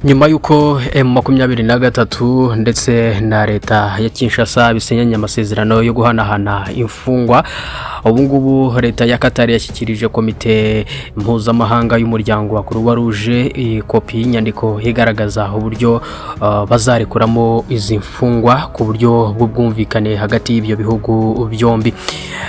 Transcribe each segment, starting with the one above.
Nyuma y'uko M23 ndetse na leta ya Kinshasa bisinyanye amasezerano yo guhanahana imfungwa, ubu ngubu leta ya Qatar yashyikirije komite mpuzamahanga y'umuryango wa Croix Rouge kopi y'inyandiko igaragaza uburyo bazarekuramo izi mfungwa ku buryo bw'ubwumvikane hagati y'ibyo bihugu byombi.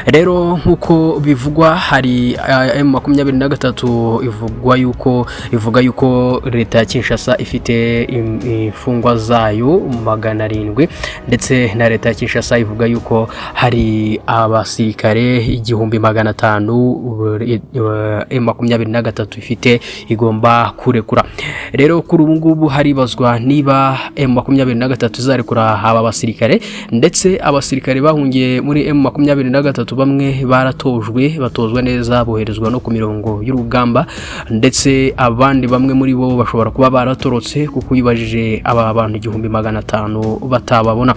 Rero nk'uko bivugwa, hari M23 ivugwa yuko ivuga yuko leta ya Kinshasa ifite imfungwa zayo 700, ndetse na leta ya Kinshasa ivuga yuko hari abasirikare 1500 M23 ifite igomba kurekura. Rero kuri ubu ngubu haribazwa niba M23 izarekura aba basirikare, ndetse abasirikare bahungiye muri M23 bamwe baratojwe, batozwa neza, boherezwa no ku mirongo y'urugamba, ndetse abandi bamwe muri bo bashobora kuba baratorotse, kuko uyibajije aba bantu 1500 batababona.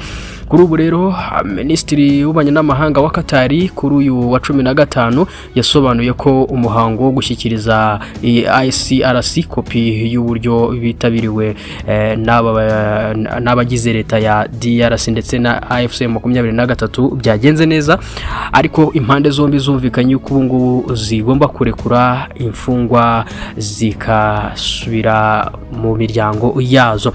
Kuri ubu rero Minisitiri w'ububanyi n'amahanga wa Katari kuri uyu wa 15 yasobanuye ko umuhango wo gushyikiriza iyi ICRC kopi y'uburyo bitabiriwe n'abagize leta ya DRC ndetse na AFC 23 byagenze neza, ariko impande zombi zumvikanye yuko ubu ngubu zigomba kurekura imfungwa zikasubira mu miryango yazo.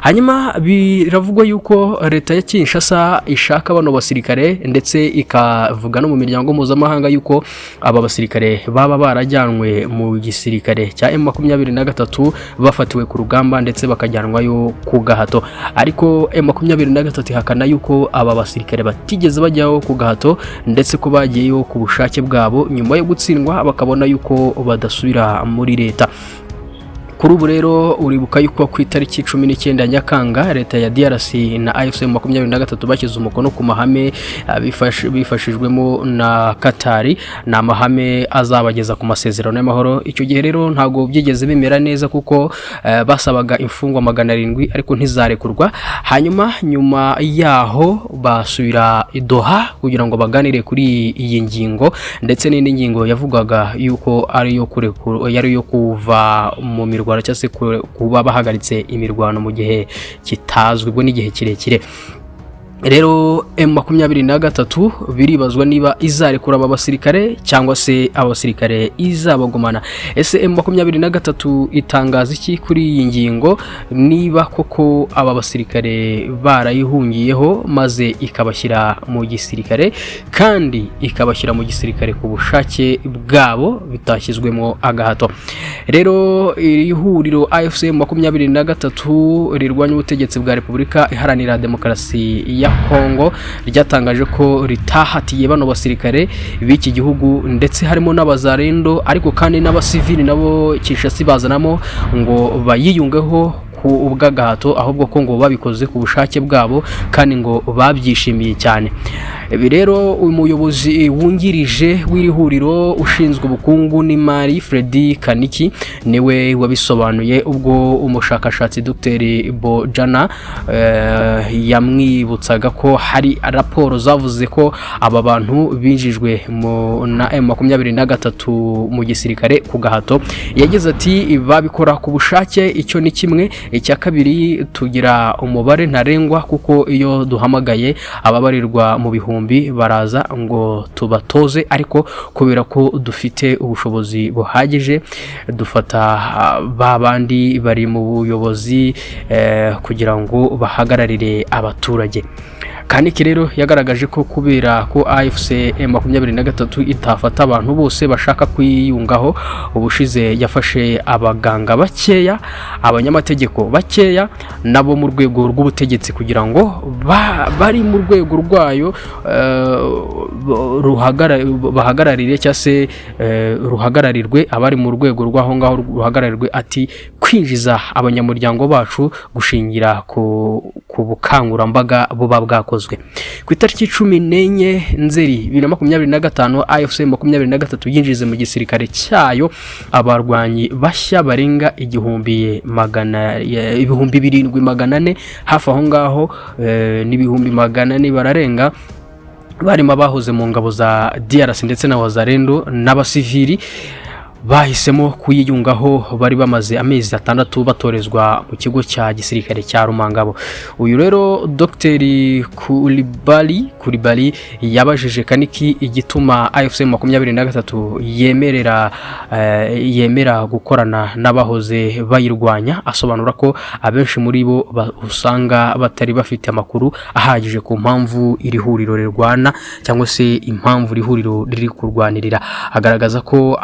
Hanyuma biravugwa yuko leta ya Kinshasa ishaka bano basirikare, ndetse ikavuga no mu miryango mpuzamahanga yuko aba basirikare baba barajyanwe mu gisirikare cya M23 bafatiwe ku rugamba, ndetse bakajyanwayo ku gahato. Ariko M23 ihakana yuko aba basirikare batigeze bajyaho ku gahato, ndetse ko bagiyeyo ku bushake bwabo nyuma yo gutsindwa bakabona yuko badasubira muri leta. Kuri ubu rero uribuka yuko ku itariki 19 Nyakanga leta ya DRC na AFC 23 bashyize umukono ku mahame bifashijwemo na Katari. Ni amahame azabageza ku masezerano y'amahoro. Icyo gihe rero ntabwo byigeze bimera neza, kuko basabaga imfungwa 700 ariko ntizarekurwa. Hanyuma nyuma yaho basubira i Doha kugira ngo baganire kuri iyi ngingo ndetse n'indi ngingo yavugaga yuko ari iyo kurekura, yari iyo kuva mu mirwano, cyangwa se kuba bahagaritse imirwano mu gihe kitazwi, ubwo n'igihe kirekire. Rero M23 biribazwa niba izarekura aba basirikare cyangwa se abasirikare izabagumana. Ese M23 itangaza iki kuri iyi ngingo, niba koko aba basirikare barayihungiyeho maze ikabashyira mu gisirikare, kandi ikabashyira mu gisirikare ku bushake bwabo bitashyizwemo agahato? Rero iri huriro AFC 23 rirwanya ubutegetsi bwa Repubulika Iharanira Demokarasi ya Kongo ryatangaje ko ritahatiye bano basirikare b'iki gihugu, ndetse harimo n'abazarendo, ariko kandi n'abasivili nabo Kinshasa bazanamo ngo bayiyungeho ku bw'agahato, ahubwo ko ngo babikoze ku bushake bwabo kandi ngo babyishimiye cyane. Ibi rero umuyobozi wungirije w'iri huriro ushinzwe ubukungu n'imari, Freddy Kaniki, niwe wabisobanuye ubwo umushakashatsi Dr Bojana yamwibutsaga ko hari raporo zavuze ko aba bantu binjijwe na M23 mu gisirikare ku gahato. Yagize ati: "Babikora ku bushake, icyo ni kimwe. Icya kabiri, tugira umubare ntarengwa, kuko iyo duhamagaye ababarirwa mu bihumbi baraza ngo tubatoze, ariko kubera ko dufite ubushobozi buhagije dufata ba bandi bari mu buyobozi kugira ngo bahagararire abaturage." Kaniki rero yagaragaje ko kubera ko AFC 23 itafata abantu bose bashaka kwiyungaho, ubushize yafashe abaganga bakeya, abanyamategeko bakeya, nabo mu rwego rw'ubutegetsi, kugira ngo bari mu rwego rwayo bahagararire cyangwa se ruhagararirwe, abari mu rwego rw'aho ngaho ruhagararirwe. Ati: "Kwinjiza abanyamuryango bacu gushingira ku bukangurambaga buba bwakozwe." Ku itariki 14 Nzeri 2025, AFC 23 yinjize mu gisirikare cyayo abarwanyi bashya barenga igihumbi magana 7400 hafi aho ngaho, n'400,000 bararenga, barimo abahoze mu ngabo za DRC ndetse na Wazalendo n'abasivili. Bahisemo kuyiyungaho bari bamaze amezi 6 batorezwa mu kigo cya gisirikare cya Rumangabo. Uyu rero Dr Kuribali yabajije Kaniki igituma AFC 23 yemera gukorana n'abahoze bayirwanya, asobanura ko abenshi muri bo usanga batari bafite amakuru ahagije ku mpamvu iri huriro rirwana cyangwa se impamvu iri huriro riri kurwanirira. Agaragaza ko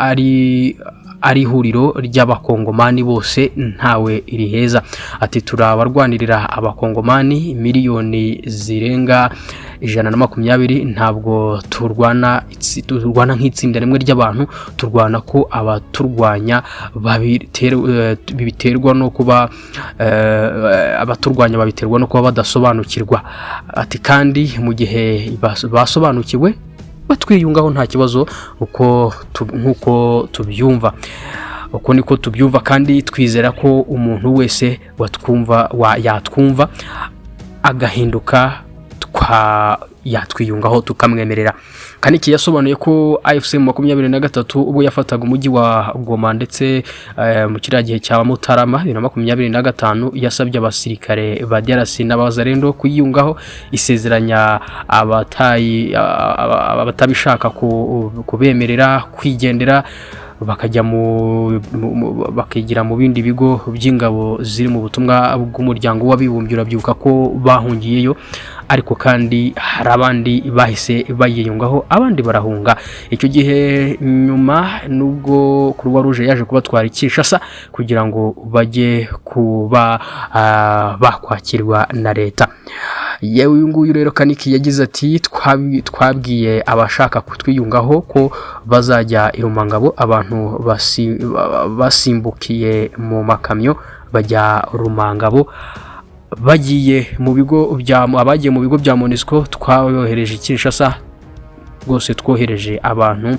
ari ihuriro ry'Abakongomani bose, ntawe riheza. Ati: "Turabarwanirira Abakongomani miliyoni zirenga 120. Ntabwo turwana nk'itsinda rimwe ry'abantu. Turwana ko abaturwanya biterwa no kuba abaturwanya babiterwa no kuba badasobanukirwa." Ati: "Kandi mu gihe basobanukiwe batwiyungaho nta kibazo, uko nk'uko tubyumva, uko niko tubyumva, kandi twizera ko umuntu wese watwumva yatwumva agahinduka yatwiyungaho tukamwemerera." Kaniki yasobanuye ko AFC 23 ubwo yafataga umujyi wa Goma ndetse mu kiriya gihe cya Mutarama 2025, yasabye abasirikare ba DRC n'Abazarendo kuyiyungaho, isezeranya abatabishaka kubemerera kwigendera, bakajya bakigira mu bindi bigo by'ingabo ziri mu butumwa bw'Umuryango w'Abibumbye. Urabyibuka ko bahungiyeyo, ariko kandi hari abandi bahise bayiyungaho, abandi barahunga. Icyo gihe nyuma nubwo Croix Rouge yaje kubatwara i Kinshasa kugira ngo bajye kuba bakwakirwa na leta. Yewe, uyu nguyu rero Kaniki yagize ati: "Twabwiye abashaka kutwiyungaho ko bazajya i Rumangabo. Abantu basimbukiye mu makamyo bajya Rumangabo, bagiye mu bigo bya abagiye mu bigo bya MONUSCO twabohereje i Kinshasa. Rwose twohereje abantu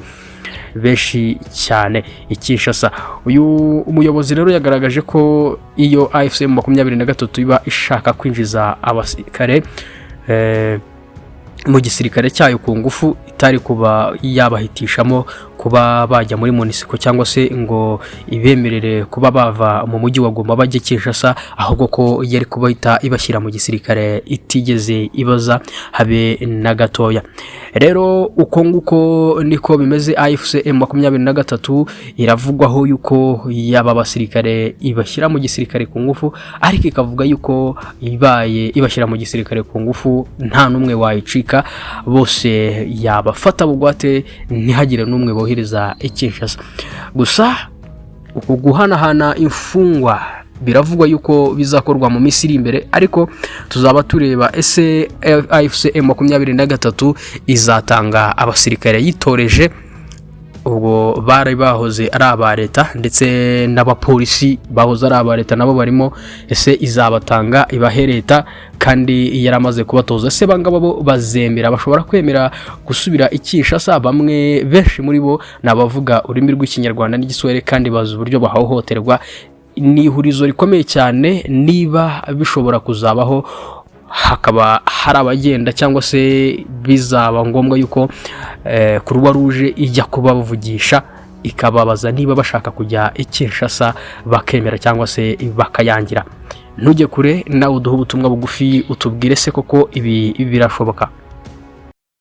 benshi cyane i Kinshasa." Uyu umuyobozi rero yagaragaje ko iyo AFC 23 iba ishaka kwinjiza abasirikare mu gisirikare cyayo ku ngufu, itari kuba yabahitishamo kuba bajya muri MONUSCO cyangwa se ngo ibemerere kuba bava mu mujyi wa Goma bajya Kinshasa, ahubwo ko yari kubahita ibashyira mu gisirikare itigeze ibaza habe na gatoya. Rero uko nguko niko bimeze. AFC 23 iravugwaho yuko yaba basirikare ibashyira mu gisirikare ku ngufu, ariko ikavuga yuko ibaye ibashyira mu gisirikare ku ngufu nta n'umwe wayicika, bose yabafata bugwate, ntihagire n'umwe bohereza i Kinshasa. Gusa uku guhanahana imfungwa biravugwa yuko bizakorwa mu minsi iri imbere, ariko tuzaba tureba ese AFC 23 izatanga abasirikare yitoreje, ubwo bari bahoze ari aba leta, ndetse n'abapolisi bahoze ari aba leta nabo barimo. Ese izabatanga ibahe leta kandi yaramaze kubatoza? Ese bangaba bo bazemera, bashobora kwemera gusubira i Kinshasa? Bamwe, benshi muri bo ni abavuga ururimi rw'Ikinyarwanda n'Igiswahili kandi bazi uburyo bahohoterwa. Ni ihurizo rikomeye cyane niba bishobora kuzabaho hakaba hari abagenda, cyangwa se bizaba ngombwa yuko Croix Rouge ijya kubavugisha ikababaza niba bashaka kujya i Kinshasa, bakemera cyangwa se bakayangira. Ntujye kure, nawe uduhe ubutumwa bugufi utubwire se koko ibi birashoboka.